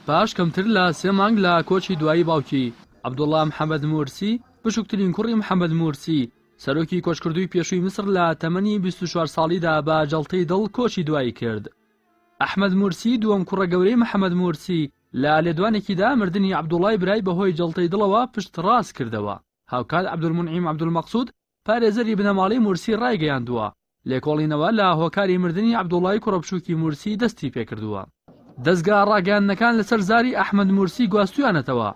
پاش کەمتر لە سێ مانگ لە کۆچی دوایی باوکی، عەبدوڵڵا محەمەد مورسی، بچووکترین کوڕی محەمەد مورسی، سەرۆکی کۆچکردووی پێشووی میسر لە تەمەنی 24 ساڵیدا بە جەڵتەی دڵ کۆچی دوایی کرد. ئەحمەد مورسی، دووەم کوڕە گەورەی محەمەد مورسی، لە لێدوانێکیدا مردنی عەبدوڵڵای برای بەهۆی جەڵتەی دڵەوە پشتڕاست کردەوە. هاوکات عەبدولمونعیم عەبدولمەقسود، پارێزەری بنەماڵەی مورسی ڕایگەیاندووە، لێکۆڵینەوە لە هۆکاری مردنی عەبدوڵای کوڕە بچووکی مورسی دەستی پێکردووە. دەزگا ڕاگەیاندنەکان لەسەر زاری ئەحمەد مورسی گواستوویانەتەوە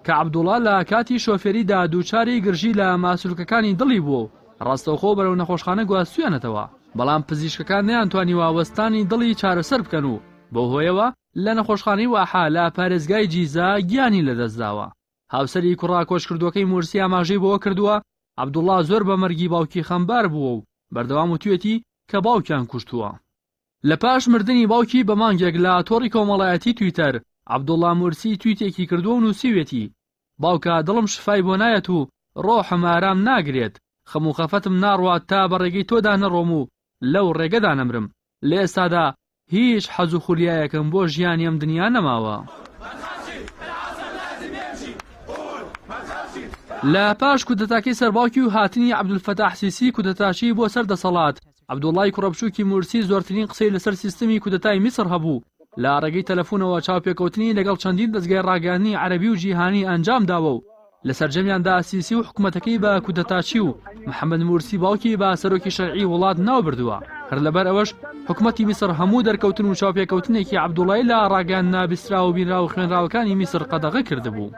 کە عەبدوڵا لە کاتی شۆفێریدا دووچاری گرژی لە ماسولکەکانی دڵی بووە و ڕاستەوخۆ بەرەو نەخۆشخانە گواستوویانەتەوە، بەڵام پزیشکەکان نەیانتوانیوە وەستانی دڵی چارەسەر بکەن و بەو هۆیەوە لە نەخۆشخانەی واحە لە پارێزگای جیزە گیانی لەدەستداوە. هاوسەری کوڕە کۆچکردووەکەی مورسی ئاماژەی بەوە کردووە، عەبدوڵڵا زۆر بە مەرگی باوکی خەمبار بووە و بەردەوام وتویەتی کە باوکیان کوشتووە. لە پاش مردنی باوکی بە مانگێک لە تۆڕی کۆمەڵایەتی تویتەر، عەبدوڵڵا مورسی تویتێکی کردووە و نووسیویەتی، باوکە دڵم شفای بۆ نایەت و ڕۆحم ئارام ناگرێت، خەم و خەفەتم ناڕوات تا بە ڕێگەی تۆدا نەڕۆم و لەو ڕێگەدا نەمرم. لە ئێستادا هیچ حەز و خولیایەکم بۆ ژیانی ئەم دنیا نەماوە. لە پاش کودەتاکەی سەر باوکی و هاتنی عەبدولفەتاح سیسی کودەتاچی بۆ سەر دەسەڵات، عەبدوڵای کوڕە بچووکی مورسی زۆرترین قسەی لەسەر سیستمی کودەتای میسر هەبوو، لە ڕێگەی تەلەفونەوە چاوپێکەوتنی لەگەڵ چەندین دەزگای ڕاگەیاندنی عەرەبی و جیهانی ئەنجام داوە و لە سەرجەمیاندا سیسی و حکومەتەکەی بە کودەتاچی و محەمەد مورسی باوکی بە سەرۆکی شەرعی وڵات ناوبردووە. هەر لەبەر ئەوەش حکومەتی میسر هەموو دەرکەوتن و چاوپێکەوتنێکی عەبدوڵای لە ڕاگەیاندنە بیستراو و بینراو و خوێنراوەکانی میسر قەدەغە کردبوو.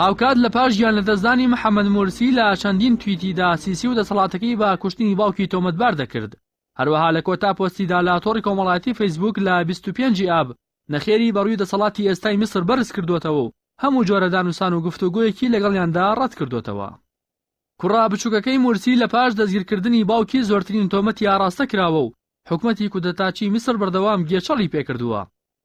هاوکات لە پاش گیانلەدەستدانی محەمەد مورسی لە چەندین تویتیدا سیسی و دەسەڵاتەکەی بە کوشتنی باوکی تۆمەتبار دەکرد. هەروەها لە کۆتا پۆستیدا لە تۆڕی کۆمەڵایەتی فەیسبووک لە 25 ی ئاب نەخێری بەڕووی دەسەڵاتی ئێستای میسر بەرز کردۆتەوە و هەموو جۆرە دانوسان و گفتوگۆیەکی لەگەڵیاندا ڕەت کردۆتەوە. کوڕە بچووکەکەی مورسی لە پاش دەستگیرکردنی باوکی زۆرترین تۆمەتی ئاڕاستە کراوە و حکومەتی کودەتاچی میسر بەردەوام گێچەڵی پێکردووە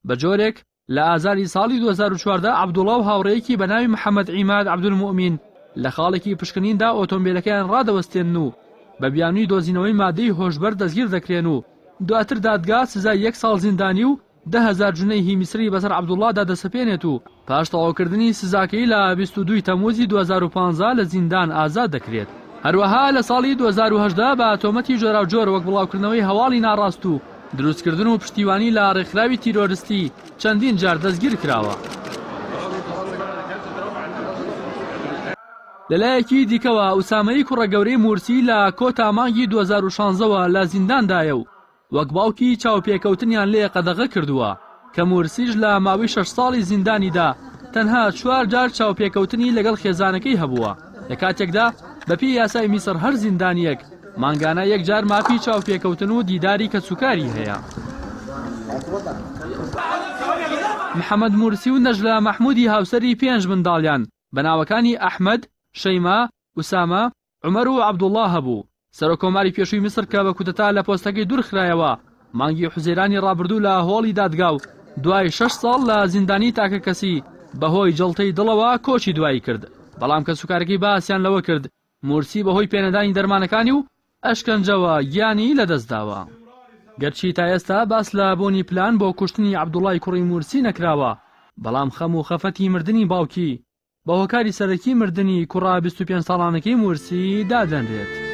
بە جۆرێک لە ئازاری ساڵی 2014 عەبدوڵا و هاوڕێیەکی بە ناوی محەمەد عیماد عەبدولموئمین لە خاڵێکی پشکنیندا ئۆتۆمبیلەکەیان ڕادەوەستێنن و بە بیانووی دۆزینەوەی مادەی هۆشبەر دەستگیر دەکرێن و دواتر دادگا سزای یەک ساڵ زیندانی و 10,000 جونەیهی میسری بەسەر عەبدوڵڵادا دەسەپێنێت و پاش تەواوکردنی سزاکەی لە 22 تەمووزی 2015 لە زیندان ئازاد دەکرێت. هەروەها لە ساڵی 2018 بە تۆمەتی جۆراوجۆر وەک بڵاوکردنەوەی هەواڵی ناڕاست و دروستکردن و پشتیوانی لە ڕێکخراوی تیرۆرستی چەندین جار دەستگیرکراوە. لەلایەکی دیکەوە ئوسامەی کوڕە گەورەی مورسی لە کۆتا مانگی 2016 وە لە زینداندایە و وەک باوکی چاوپێکەوتنیان لێ قەدەغە کردووە کە مورسیش لە ماوەی شەش ساڵی زیندانیدا تەنها چوار جار چاوپێکەوتنی لەگەڵ خێزانەکەی هەبووە لە کاتێکدا بەپێی یاسای میسر هەر زیندانیەک مانگانە یەک جار مافی چاوپێکەوتن و دیداری کەسوکاری هەیە. محەمەد مورسی و نەجلا مەحمودی هاوسەری پێنج منداڵیان بە ناوەکانی ئەحمەد، شەیما، ئوسامە، عومەر و عەبدوڵڵا هەبوو. سەرۆککۆماری پێشووی میسر کە بە کودەتا لە پۆستەکەی دوورخرایەوە، مانگی حوزەیرانی ڕابردوو لە هۆڵی دادگا و دوای شەش ساڵ لە زیندانی تاکەکەسی بەهۆی جەڵتەی دڵەوە کۆچی دوایی کرد، بەڵام کەسوکارەکەی باسیان لەوە کرد مورسی بەهۆی پێنەدانی دەرمانەکانی و ئەشکەنجەوە گیانی لەدەستداوە. گەرچی تا ئێستا باس لە بوونی پلان بۆ کوشتنی عەبدوڵای کوڕی مورسی نەکراوە، بەڵام خەم و خەفەتی مردنی باوکی بە هۆکاری سەرەکی مردنی کوڕە 25 ساڵانەکەی مورسی دادەنرێت.